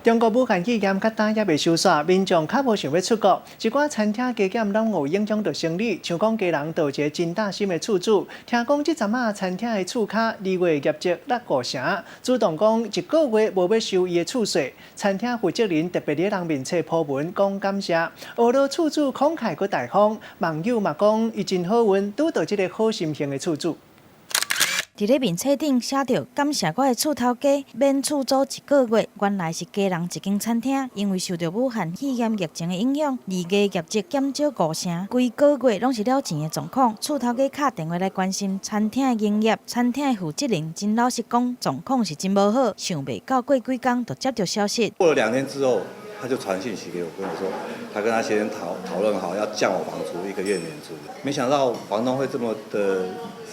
中國武漢肺炎較今猶未收煞，民眾較無想欲出國，一寡餐廳加減攏有影響著生意。像講基隆就有一个真貼心的厝主，聽講這陣仔餐廳的厝跤2月業績落五成，主動講一個月無欲收伊的厝稅。餐廳負責人特別佇人面冊 po 文講感謝，呵咾厝主慷慨閣大方，網友嘛講伊真好運，拄著這个好心型的厝主。佇咧面冊頂寫著感謝我的厝頭家免厝租一個月，原來是基隆一間餐廳，因為受著武漢肺炎疫情的影響，2月業績減少五成，規個月攏是了錢的狀況。厝頭家敲電話來關心餐廳的營業，餐廳的負責人真老實講，狀況是真無好，想袂到過幾工就接著消息。過了2天之後，他就傳訊息給我，跟我說，他跟他先生討討論好要降我房租，一個月免租。沒想到房東會這麼的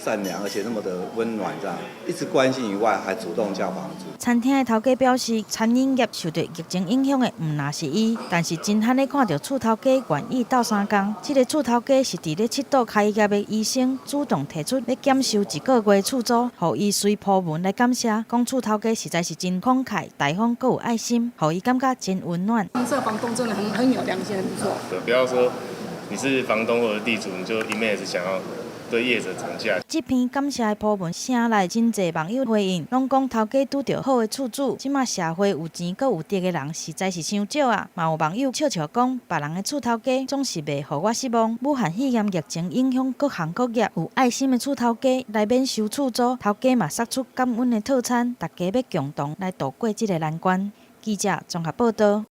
善良，而且那麼的溫暖，這樣一直關心以外，還主動降房租。餐廳的頭家表示，餐飲業受著疫情影響的毋但是伊，但是真罕咧看著厝頭家願意鬥相共。這个厝頭家是佇咧七堵開業的醫生，主動提出欲減收一個月厝租，予伊隨 po 文來感謝，講厝頭家實在是真慷慨大方，閣有愛心，予伊感覺真溫暖。這個房東真的很有良心，很不錯。不要說你是房東或者地主，你就一昧子想要對業者漲價。這篇感謝的 po 文寫來真濟網友回應，攏講頭家拄著好的厝主，這馬社會有錢閣有德的人實在是傷少啊。嘛有網友笑笑講，別人的厝頭家總是袂予我失望。武漢肺炎疫情影響各行各業，有愛心的厝頭家來免收厝租，頭家嘛送出感恩的套餐，大家欲共同來渡過這个難關。記者綜合報導。